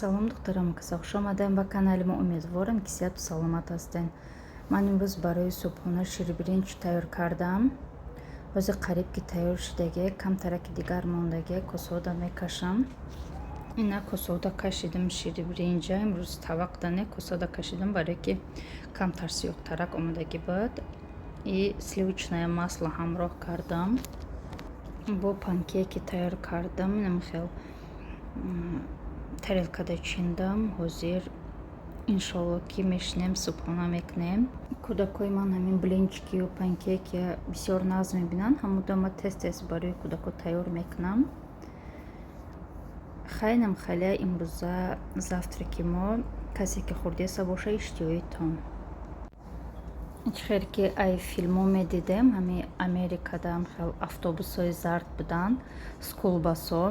Салом, духтарам каса, хуш омадем ба канали мо. Умедворам, ки сиҳату саломат ҳастен. Ман имрӯз барои субҳона ширбиринҷ тайёр кардам. Ҳозир қариб ки тайёр шудаге, камтараки дигар мондаге, косода мекашам. Ина косода кашидам ширбиринҷа. Имрӯз тавақда не, косода кашидам, барое ки камтар сиёҳтарак омадагӣ буд. И сливочное масло ҳамроҳ кардам. Бо панкейки тайёр кардам. Инам хел тарелкада чиндам. Ҳозир, иншолло, ки мешинем, субҳона мекунем. Кӯдакҳои ман ҳамин блинчикию панкейки бисёр нағз мебинанд. Ҳамудама тез тез барои кӯдакҳо тайёр мекунам. Хайнам халия имрӯза завтраки мо. Касе ки хурдеса боша, иштиҳоитон. Чӣ хел ки ай филмҳо медидем, ҳами Америкадам хел автобусҳои зард буданд, school bus о,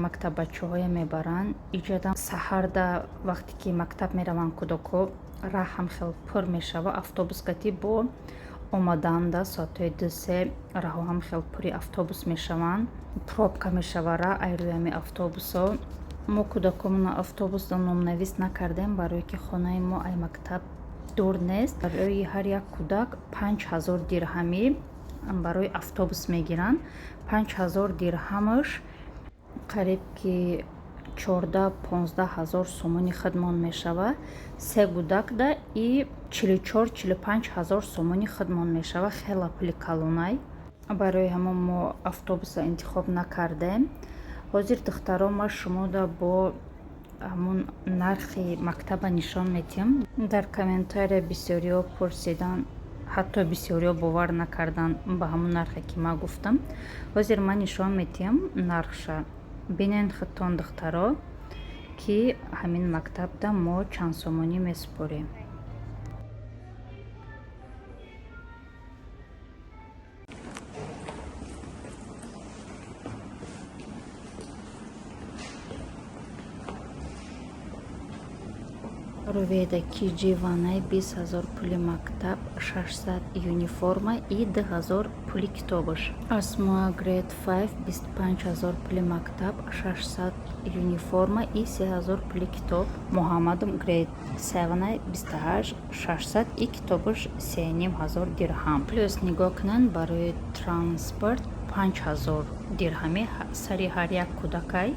мактаббачаҳое мебаранд. Иҷадам саҳарда, вақте ки мактаб мераванд кӯдакҳо, раҳ ҳам хел пур мешава автобус кати. Бо омаданда соатҳои 2-3 раҳҳо ҳам хел пури автобус мешаванд, пробка мешава раҳ ай рӯи ҳами автобусҳо. Мо кӯдакҳомонро автобусда номнавис накардем, барое ки хонаи мо ай мактаб дур нест. Барои ҳар як кӯдак 5000 дирҳамӣ барои автобус мегиранд. 5000 дирҳамаш қариб ки 14-15 ҳазор сомони худмон мешава. Се кӯдакда и 44-45 ҳазор сомони худмон мешава. Хела пули калонай. Барои ҳамон мо автобуса интихоб накардем. Ҳозир, духтаро, ма шумода бо ҳамун нархи мактаба нишон медиҳам. Дар комментария бисёриҳо пурсиданд, ҳатто бисёриҳо бовар накарданд ба ҳамун нархе, ки ман гуфтам. Ҳозир ман нишон медиҳам нархша. Бинен худтон, духтаро, ки ҳамин мактабда мо чанд сомонӣ месупорем. Руведа KG1 ай 20 000 пули мактаб, 600 юниформа и 2000 пули китобаш. Асмоа grade 5 25 000 пули мактаб, 600 юниформа и 3000 пули китоб. Муҳаммадам grade 7 ай 28 600 и китобаш 3500 дирҳам. Плюс, нигоҳ кунанд, барои транспорт 5000 дирҳами сари ҳар як кӯдакай,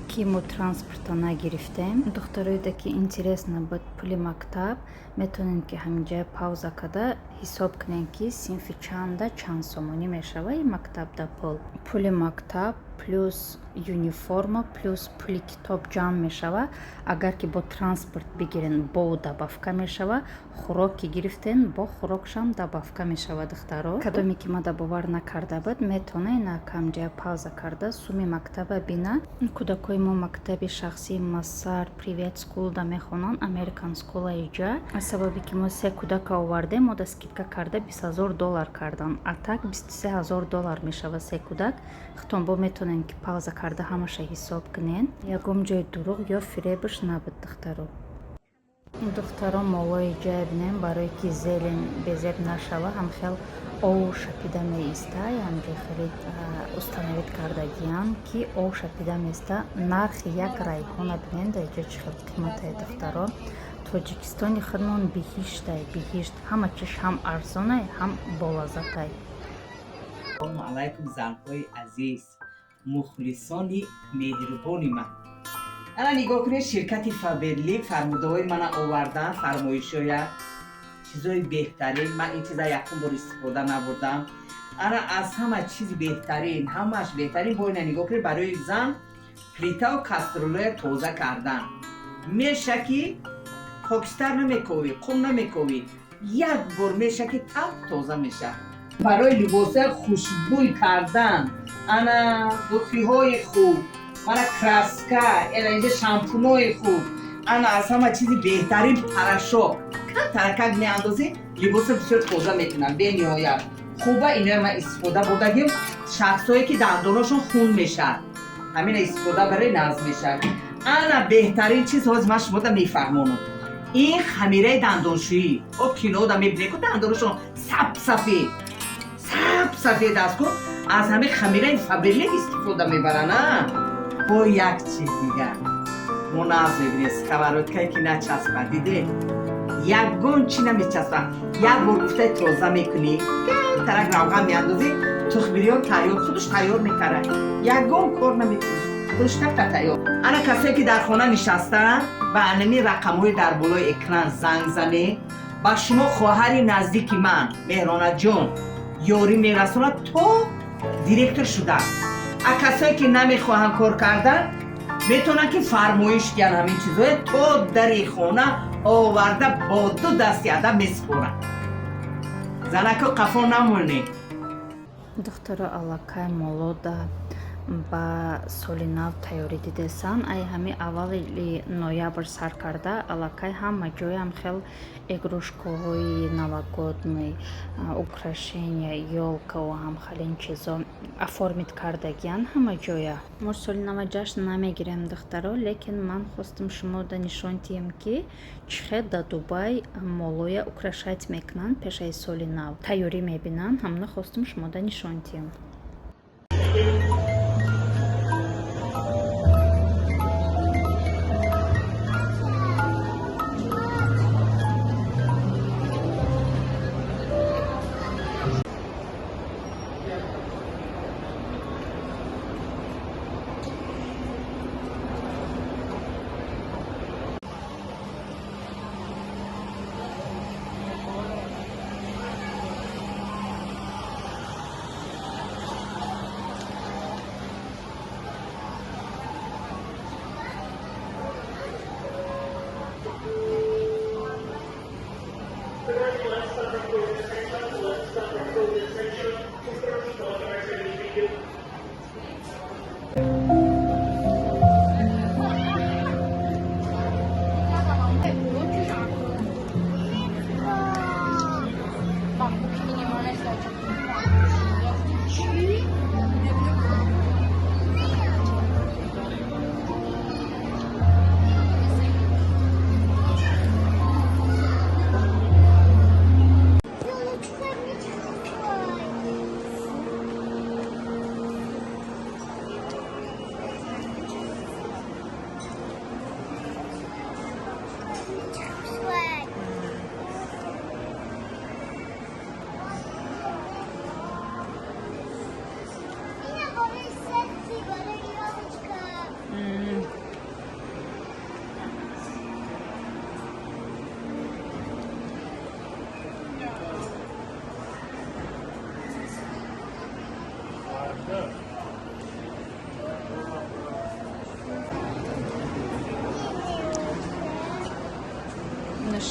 ки мо транспорта нагирифтем. Духтароида ки интересно буд пули мактаб, метавонед, ки ҳаминҷа пауза карда ҳисоб кунед, ки синфи чанда чанд сомонӣ мешава и мактабда пул. Пули мактаб плюс юниформа плюс пули китоб ҷамъ мешава. Агар ки бо транспорт бигирен, бо добавка мешава. Хӯрок ки гирифтен, бо хӯрокшам добавка мешава. Духтаро, кадоме ки мада бовар накарда буд, метавонед на камҷа пауза карда суми мактаба бина. Кӯдакҳои мо мактаби шахсии Масар private school да мехонанд, American school иҷа. Аз сабабе ки мо се кӯдака овардем, мо да скидка карда 20 000 доллар кардан. А так 23 000 доллар мешава се кӯдак. Худтон бо метавонед, ки пауза карда ҳамаша ҳисоб кунед. Ягон ҷои дурӯғ ё фиребаш набуд, духтаро. Духтаро, молои ҷая бинем. Барое ки зелень безеб нашава, ҳамхел ов шапида меиста. Ҳамҷо хеле установить кардагиям, ки ов шапида меиста. Нархи як райҳона бинен, дар ҷо чӣ хел қиматае, духтаро. Тоҷикистони худмон биҳиштай, биҳишт. Ҳама чиш ҳам арзонай, ҳам болаззатай. Салому алайкум, занҳои азиз, мухлисони меҳрубони ман. Ана нигоҳ кунед, ширкати Фаберлик фармудаҳои мана овардан, фармоишоя, чизои беҳтарин. Ман ин чиза якум бор истифода набурдам. Ана аз ҳама чизи беҳтарин, ҳамааш беҳтарин. Бо ина нигоҳ кунед, барои зан плитаву кастрюлоя тоза кардан меша, ки хокистар намековӣ, қум намековӣ, як бор меша, ки тап тоза меша. Барои либосҳои хушбӯй кардан ана духиҳои хуб, мана краска, ана инҷа шампунои хуб. Ана аз ҳама чизи беҳтарин порошок, камтаракак меандозӣ, либосро бисёр тоза мекунад, бениҳоят хуба. Иноя ман истифода бурдагим. Шахсое ки дандоношон хун мешавад, ҳамина истифода барои нағз мешавад. Ана беҳтарин чиз ҳозир ман шумода мефаҳмонам. Ин хамираи дандоншӯӣ. О, кинода мебинед ку, дандоношон сап сафед, сап сафед аст ку, аз ҳамин хамираи Фаберлик истифода мебаранд. А бо як чиз дигар. Мо нағз мебинем, сковородкае ки начаспад, диде, ягон чӣ намечаспад. Як бор гуфтаи тоза мекунӣ, тарак равған меандозӣ, тухмбирён тайёр, худаш тайёр мекарад, ягон кор намекунӣ, худаш такта тайёр. Ана касое ки дар хона нишастаанд, ба анами рақамҳои дар болои экран занг занед, ба шумо хоҳари наздики ман Меҳронаҷон ёрӣ мерасонад то директор шуда. А касое ки намехоҳанд кор кардан, метавонанд ки фармоиш диҳанд, ҳамин чизҳое то дари хона оварда бо ду дасти адаб месупоранд. Занако, қафо намонед. Духтаро, аллакай молода ба соли нав тайёрӣ дидесан. Ай ҳами аввали ноябр сар карда, аллакай ҳама ҷоям хел игрушкаҳои новогодний, украшения, ёлкаву ҳамхалин чизо оформить кардагиян ҳама ҷоя. Мо соли нава ҷашн намегирем, духтаро, лекин ман хостам шумода нишон диҳем, ки чӣ хел дар Дубай молоя украшать мекунанд, пешаи соли нав тайёрӣ мебинанд. Ҳамона хостам шумода нишон диҳем.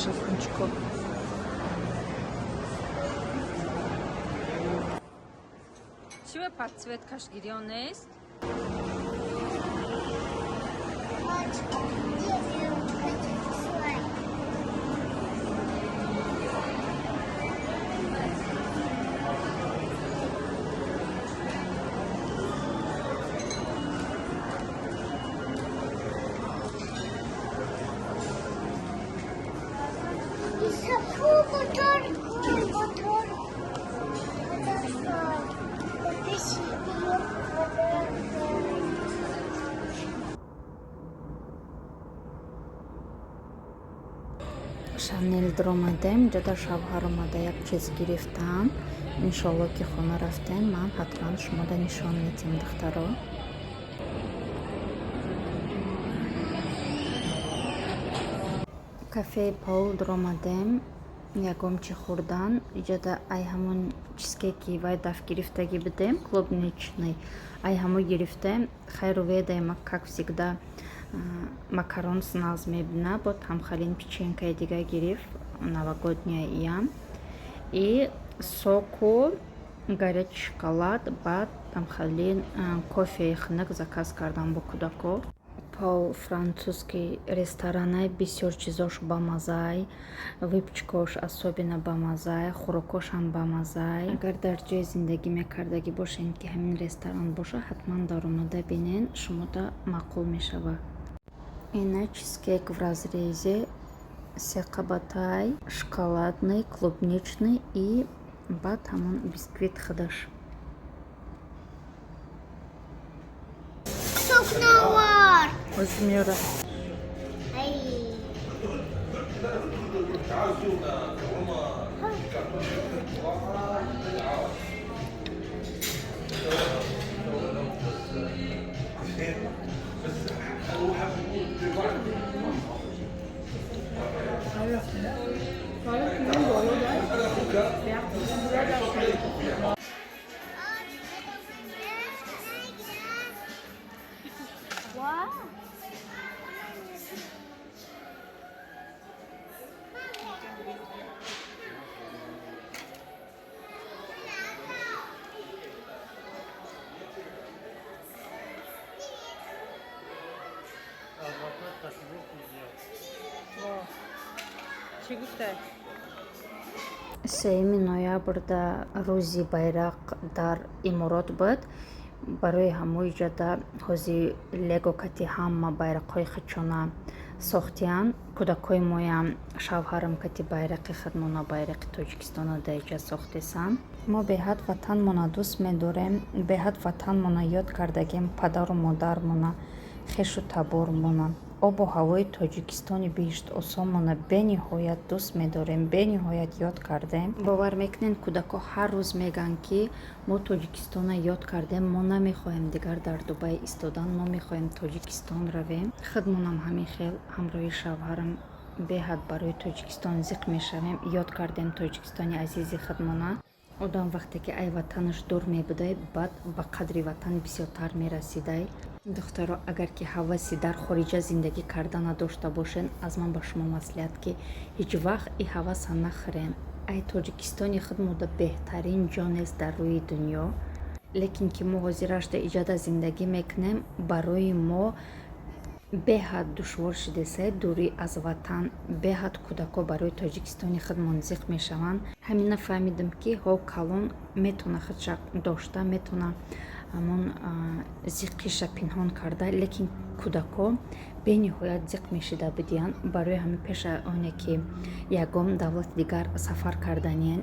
Шифунчико. Чӣ ба подсветкаш гирён нест? Шанел дуромадем, ҷода шавҳар омада як чиз гирифтам. Иншолло, ки хона рафтем, ман ҳатман шумода нишон медиҳам, духтаро. Кафеи Паул дуромадем, ягон чи хӯрдан. Иҷода ай ҳамон чизкеки вай даф гирифтагӣ будем, клубничный, ай ҳамо гирифтем. Хайру ведаем, как всегда, макарон нағз мебина, бод ҳамхалин печенькаи дига гирифт, новогодняя иям, и соку, горячий шоколад, баъд ҳамхалин кофеи хунук заказ кардам бо кӯдако. Паул французский ресторанай, бисёр чизош бамазай, выпечкош особенно бамазай, хӯрокошам бамазай. Агар дар ҷое зиндагӣ мекардагӣ бошед, ки ҳамин ресторан боша, ҳатман даромада бинен, шумода маъқул мешавад. Ина чизкейк в разрезе сеқабатай, шоколадный, клубничный и баъд ҳамон бисквит худаш. Сокнавар. Оз меёрад. Чӣ гуфта? 3 ноябрда Рӯзи байрақ дар Иморот буд. Барои ҳамои ҷада ҳози лего кати ҳама байрақҳои худшона сохтиянд. Кӯдакҳои моям, шавҳарам кати байрақи худмона, байрақи Тоҷикистона дар иҷа сохтесанд. Мо беҳад ватанмона дӯст медорем, беҳад ватанмона ёд кардагем, падару модармона, хешу табормона, обу ҳавои Тоҷикистони биҳиштосомона бениҳоят дӯст медорем, бениҳоят ёд кардем. Бовар мекунед, кӯдакҳо ҳар рӯз мегӯянд, ки мо Тоҷикистона ёд кардем, мо намехоҳем дигар дар Дубай истодан, мо мехоҳем Тоҷикистон равем. Худмонам ҳамин хел ҳамроҳи шавҳарам беҳад барои Тоҷикистон зиқ мешавем. Ёд кардем Тоҷикистони азизи худмона. Одам вақте ки ай ватанаш дур мебудай, баъд ба қадри ватан бисёртар мерасидай. Духтаро, агар ки ҳаваси дар хориҷа зиндагӣ кардана дошта бошед, аз ман ба шумо маслиҳат, ки ҳеҷ вақт и ҳаваса нахӯрен. Ай Тоҷикистони худ мода беҳтарин ҷо нест дар рӯи дунё. Лекин ки мо ҳозирашда иҷада зиндагӣ мекунем, барои мо беҳад душвор шидесай дурӣ аз ватан. Беҳад кӯдакҳо барои Тоҷикистони худмон зиқ мешаванд. Ҳамина фаҳмидам, ки ҳо калон метавона худша дошта, метавона ҳамон зиқиша пинҳон карда, лекин кӯдакҳо бениҳоят зиқ мешида будиянд. Барои ҳамин пеша оне ки ягон давлати дигар сафар карданиен,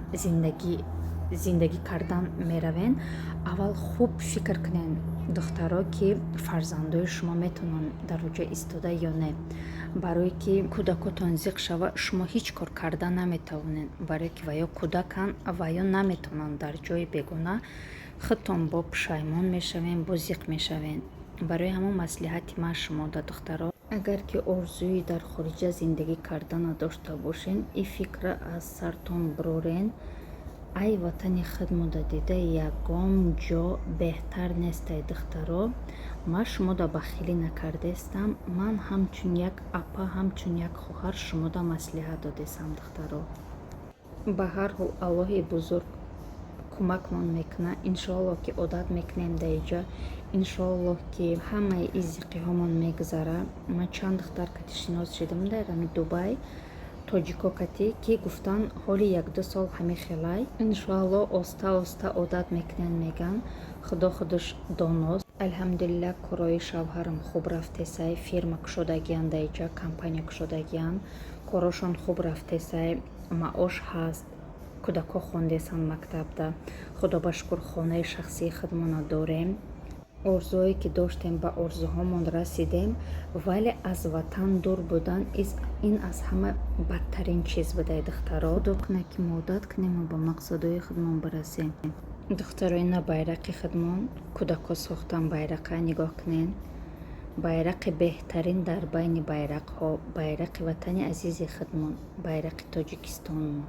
зиндагӣ кардан меравен, аввал хуб фикр кунен, духтаро, ки фарзандои шумо метавонанд дар оҷа истода ё не. Барое ки кӯдакотон зиқ шава, шумо ҳеҷ кор карда наметавонед, барое ки ва ё кӯдаканд ва ё наметавонанд дар ҷои бегона. Худтон бо пушаймон мешавем, бо зиқ мешавем. Барои ҳамон маслиҳати ман шумода, духтаро, агар ки орзуи дар хориҷа зиндагӣ кардана дошта бошен, и фикра аз сартон бирорен. Ай ватани худ мудадида ягон ҷо беҳтар нестай. Духтаро, ман шумода бахилӣ накардестам, ман ҳамчун як апа, ҳамчун як хоҳар шумода маслиҳат додесам. Духтаро, ба ҳар ҳол, Аллоҳи бузург кӯмакмон мекунад. Иншоаллоҳ, ки одат мекунем дар иҷа, иншоаллоҳ, ки ҳамаи и зиқиҳомон мегузара. Ман чанд духтар кати шинос шидам дар ҳами Дубай, тоҷико кати, ки гуфтанд, ҳоли 1-ду сол ҳами хелай, иншоаллоҳ, оста оста одат мекунен, меган. Худо худаш доност. Алҳамдулилла, корои шавҳарам хуб рафтесай. Фирма кушодагиян дар иҷа, компания кушодагиян, корошон хуб рафтесай, маош ҳаст, кӯдакҳо хондесанд мактабда. Худо ба шукр, хонаи шахсии худмона дорем. Орзуое ки доштем, ба орзуҳомон расидем, вале аз ватан дур будан ин аз ҳама бадтарин чиз будай. Духтаро, худо кунад, ки мо одат кунему ба мақсадҳои худмон бирасем. Духтаро, ина байрақи худмон, кӯдакҳо сохтан байрақа. Нигоҳ кунед, байрақи беҳтарин дар байни байрақҳо, байрақи ватани азизи худмон, байрақи Тоҷикистонмон.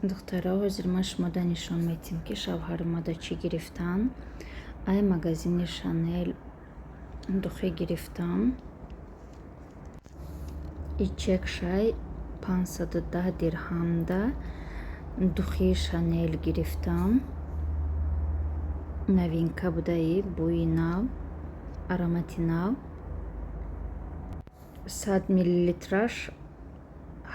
Духтаро, ҳозир ман шумода нишон медиҳем, ки шавҳаромада чӣ гирифтан. Ай магазини Шанел духи гирифтам. И чек шай 510 дирҳамда духи Шанел гирифтам. Новинка будаи, бӯи нав, аромати нав. 100 миллилитраш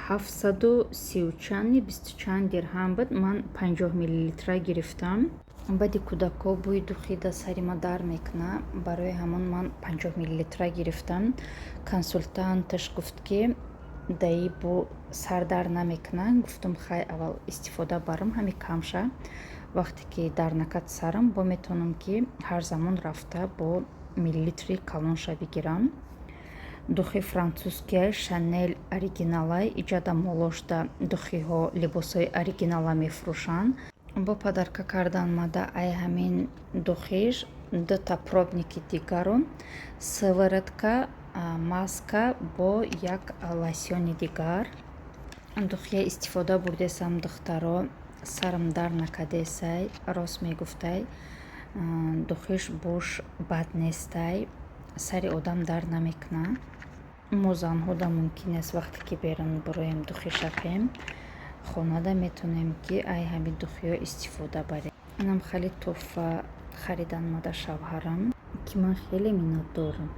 730 чанд, бисту чанд дирҳам буд. Ман 50 миллилитра гирифтам. Баъди кӯдакҳо бӯи духи да сари ма дар мекунад, барои ҳамон ман 50 миллилитра гирифтам. Консултанташ гуфт, ки даи бӯ сар дар намекунад. Гуфтам, хай, аввал истифода барам ҳами камша, вақте ки дар накард сарам, бо метавонам, ки ҳар замон рафта бо миллилитри калонша бигирам. Духи французския, Шанел оригиналай. Иҷада молошда духиҳо, либосҳои оригинала мефурӯшанд. Бо подарка кардан мада ай ҳамин духиш дута пробники дигару сыворотка, маска бо як лосьони дигар. Духия истифода бурдесам, духтаро, сарам дар накардесай. Рост мегуфтай, духиш буш бад нестай, сари одам дар намекунад. Мо занҳода мумкин аст, вақте ки берун буроем, духи шапем, хонада метавонем, ки ай ҳамин духиҳо истифода барем. Инам хеле тӯҳфа харидан мада шавҳарам, ки ман хеле миннатдорам.